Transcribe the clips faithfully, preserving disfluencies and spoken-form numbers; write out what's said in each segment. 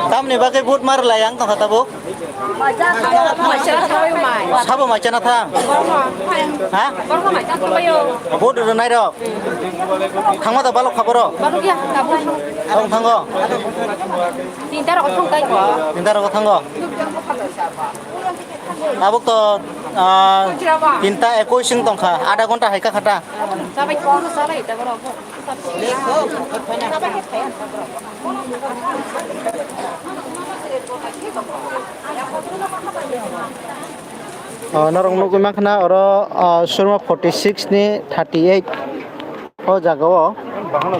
Tamni bagwi vote mar lai ang tongkha tabuk. Sabo mai chana thang. Ha? Vote rwnai rok. Thangma da balok kha borok. Tong thango. Tinta rok thango. Tabuk to, ah, tinta ekoi sing tongkha. Adha ghonta hai kha khata. O, norok nugwi mankha na oro, o, Surma forty six ni thirty eight o jaga o,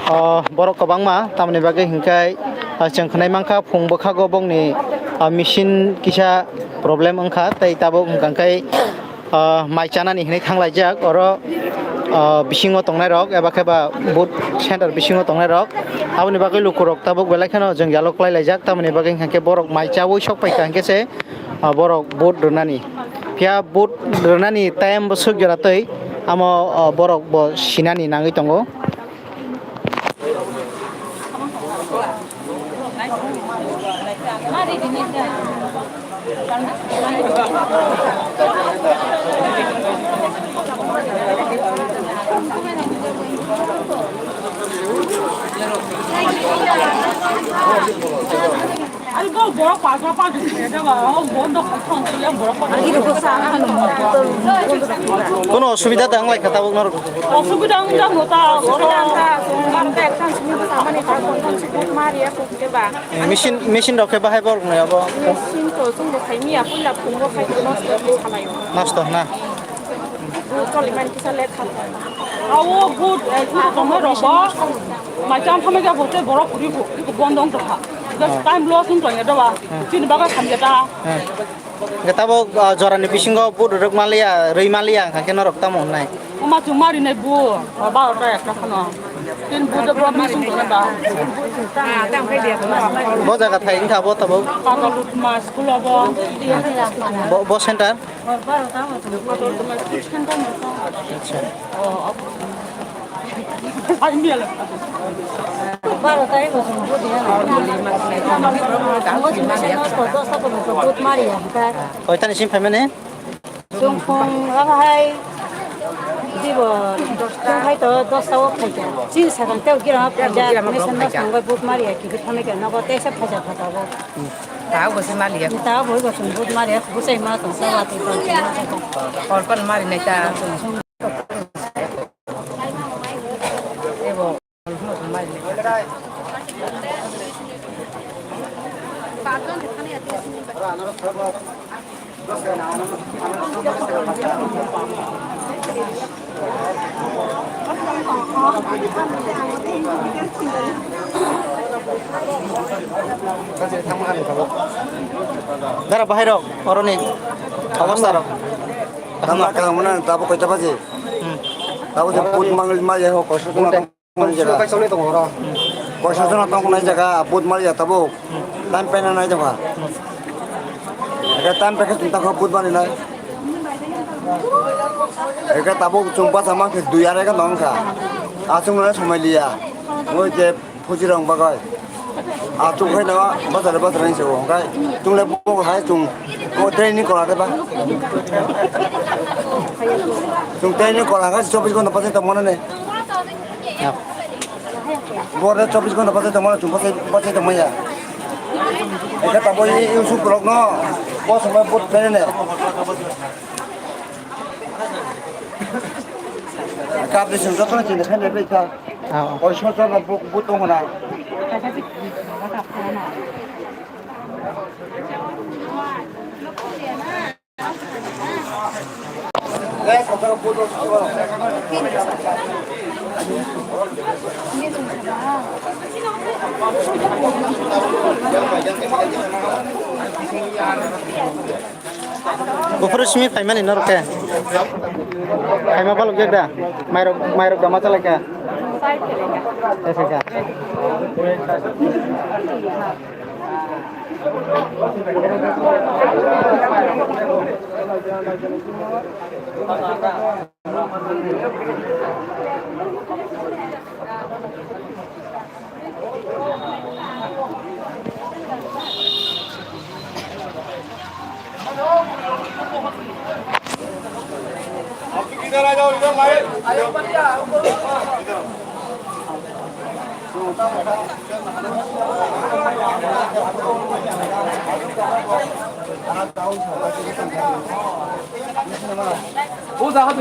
o, borok kwbangma, tamoni bagwi hinkhe, o, chwng khwnai mankha phung bwkhago bongni, o, machine kisa problem wngkha, tei tabuk hwnkha khe, ah, mai chanani hinwi thanglaijak oro, ah, bisingo tongnairok eba khe ba booth center bisingo tongnairok. Aboni bagwi lukurok tabuk belai kheno jwngjalo kwlailaijak, tamoni bagwi hwnkha khe borok mai chaui sok paikha hwnkhe se, ah, borok vote rwnani. Phiya vote rwnani time bo swk jora twi, amo, ah, borok bo sinani nangwi tongo. Kono osubida tang lai kha tabuk norok? Osubida wng jak no ta. Machine, machine rok khe bahai borok nai abo. Machine to chwng bo khai miya puila phungo khai nosto khe salai o. Nosto hna. Bu choli man kisa let kha. Awo bu, eh, bu tongma rok bo. Mai cham thamai ja bo te borok kuri bo, iko bondong to kha. Just time loss wng tong ya doba. Chini baga kham ya ta. Hwnkhe tabuk, ah, jorani bisingo vote rwrwk manliya, rwi manliya, hwnkha khe norok tamo hwnnai? Oma chwng marinai bo, barota ekta phano. Tin bo de bo missing tongna ba. Bo jaga thai wngkha bo tabuk? Patalutma school obo. Bo, bo center? Patalutma school center no. Acha. Baro tarik bo chwng vote ya. Ang bo chwng se nosto dosta bo chwng vote mari ya, hwnkhe. Koitani simi phaimani? Chwng phung abo hai dibo chwng hai to dosta o phaikha. Chini sakang tei gira phaijak, mesa nosto wngwi vote mari ya, kiphil thangnai khe nogo teisa phaijak kha tabuk. Ta bo se mali ya. Ta bo bo chwng vote mari ya, bwsai ma tong sa watwi tong. Hor pan mari nai ta. Dara bahai rok, oroni obostha rok. Tama kaham na, tabo koita baje? Hmm. Tabo je put mangal ma je ho kosto. Koisa jaga. Koisa jona tong nai jaga, vote mari ya tabuk. Time paina nai jaga. Eka time paikhe chwng tangkha vote mari nai. Eka tabuk chwng basa mankhe dui arai ghanta wngkha. Aswk nai somai liya. Moi je phuji rong bagwi. Achuk hai no bazar bazar ni se o kai. Chwng le bo hai chwng. Ko train ni kola de ba. Chwng train ni kola hai chobbish ghonta bachai tong mano ne. Bore chobbish ghonta bachai tongmani chwng bachai, bachai tongmaya. Eka tabuk i Yusuf rokno bo samai vote phainani. Kapri chwng jotono chini khainai bai kha. Ah. Oi sojor rok vote tongmana. Buphuru simi phaimani norok khe? Phaima balok jak da? Mairok, mairok dama chalai kha? Ese kha.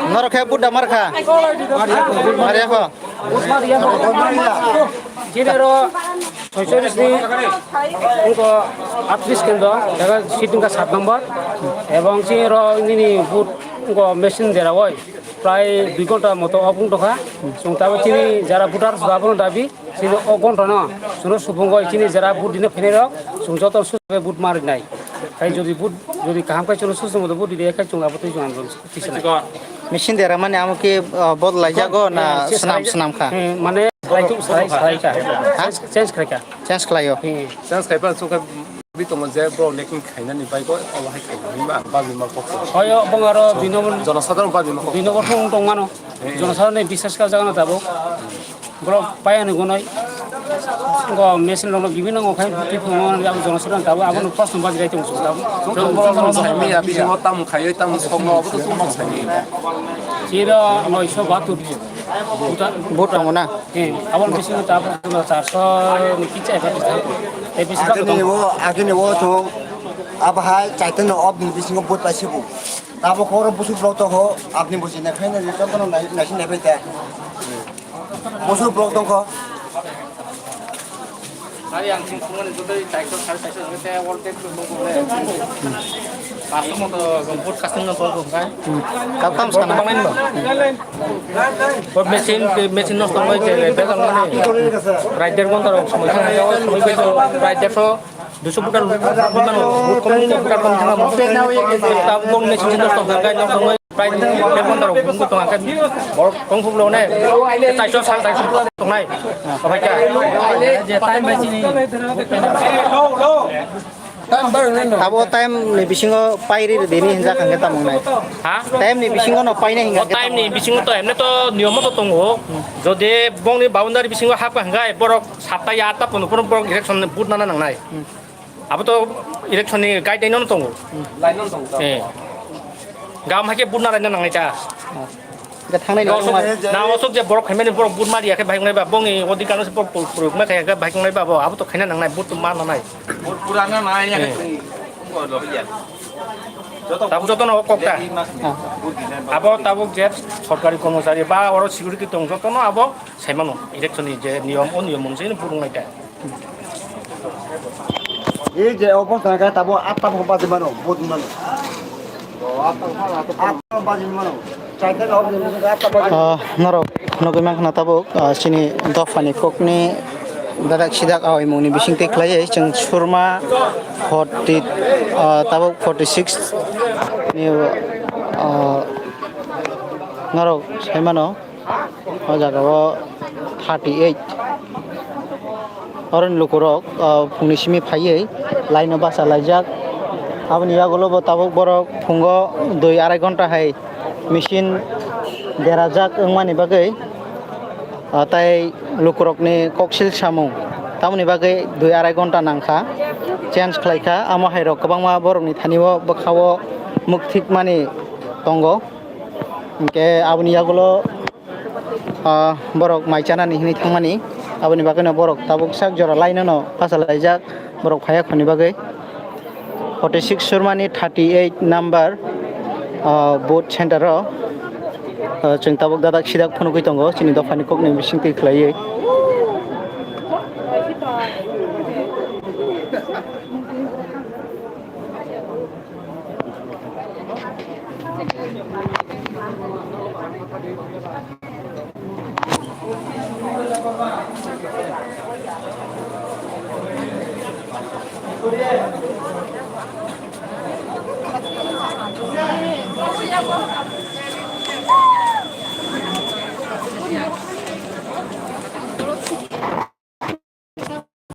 Norok khe buddha mar kha. Mar ya kho. Chini ro soicholish ni wngkha atris kendro, jaga seat wngkha sat number. Ebong chini ro nini vote wngkha machine dera oi. Prai dui ghonta moto obo wng tongkha. Chwng tabuk chini jara voters ba bono dabi, chini o ghonta no chwngno subung oi chini jara vote dina phainai rok, chwng joto susubai vote ma rinai. Khai jodi vote, jodi kaham khai chwngno susu moto vote ride khai chwng abo twi chwng andolon kisa nai. Machine dera mani amo khe, uh, bodolai jago na eh, swnam, swnam kha? Eh, mane salai, salai, salai kha. Ha? Change, change khlai kha. Change khlaio. Eh. Change khai pa chwng kha bi tongo je bro lekin khainani bai ko obo hai khainani ma babi ma kok. Hoyo bong aro dui number, jonosadharon babi ma kok. Dui number phone tong mano. Eh. Jonosadharon ni discuss ka jaga na tabo. Borok paiya ni gonoi. Go machine rok no gibin nango khai twi phungo abo jonosadharon tabo abo no proshno baji rai tong tabo. Chwng borok no sai mi ya bisingo tam khaiwi tam sokno abo to chwng sai mi. Chiro noisho bahatur. Vote tongo na? Eh, abo ni bisingo tabuk charso ni kicha eba twi thango. Tei bisi bagwi Agini tongo. O, agini o chwng abo hai chaitanya obni bisingo vote paisibo. Tabuk oro busuk rok tongo, abni busi naikhaina je jotono nai-, naisi naibai ta. Busuk rok tongkho. Ari ang sing sungani jotoi chaikho sari chaikho jotoi all day nungkukle. Paso moto vote casting no tongkho kai. Kap kam sana. Tongmani ba. Vote machine, machine no tongbai je begal mani. Right der gonta rok somoi thang jao, somoi beto right der so. Duiso voter, voter kom, voter kom thangma. Tabuk machine nosto kha, gai nosto kha. Prai der ghonta rok bumbu tong kha. Borok kong phuk lo ne. Taiso sal taiso tongnai. Abai kha. Je time bai chini. Abo time ni bisingo pairi dini hinja kha khe tamung nai. Ha? Time ni bisingo no paina hinga. O time ni bisingo to emne to niyom to tongo. Jodi bongni boundary bisingo hap kha hinga borok sapta ya ta pono pono borok election vote nana nangnai. Abo to election ni guideline no tongo. Line no tongo. Eh. Gam hai khe vote na laina nangnai ta. Ga thangnai na Osok, tongnai. Na osok je borok khaimani borok vote ma riya khe bahai wngnai ba, bongni odhikar no se borok pur-, puruk ma khaya khe bahai wngnai ba bo, abo to khaina nangnai, vote to ma nanai. Vote pura na nai ya khe Eh. Tongo lo ya. Tabuk joto no kok ta. Ah. Abo tabuk je sorkari kormochari ba oro security tong joto no abo saimano election ni je niyom o niyom mono se vote wngnai ta. Ei je obostha khe tabo atta bo baji mano, bot mano. Atta bo baji mano. Chaita ga obostha khe atta baji. Ah, norok nugui mankha na tabuk, ah, chini dophani kokni dadak sidak awaimungni bisingtwi khlaiwi chwng surma forty, ah, tabuk forty six ni, ah, norok saimano. O jaga o thirty eight. Oroni lukurok, ah, phungni simi phaiwi line o bacha laijak. Aboni yagulo bo tabuk borok phungo dui arai ghonta hai machine derajak wngmani bagwi, ah, tai lukurokni koksil samung tamoni bagwi dui arai ghonta nangkha, change khlaikha. Amo hairok kwbangma borokni thani o bwkha o mwkthikmani tongo. Hinkhe aboni yagulo, ah, borok mai chanani hinwi thangmani, aboni bagwino borok tabuk sak jora line-o no bachalaijak, borok phaiya khoni bagwi. Forty six Surmani thirty eight number, ah, booth center-o, ah, chwng tabuk dadak sidak phunugwi tongo, chini dophani kokni bisingtwi khlaiwi.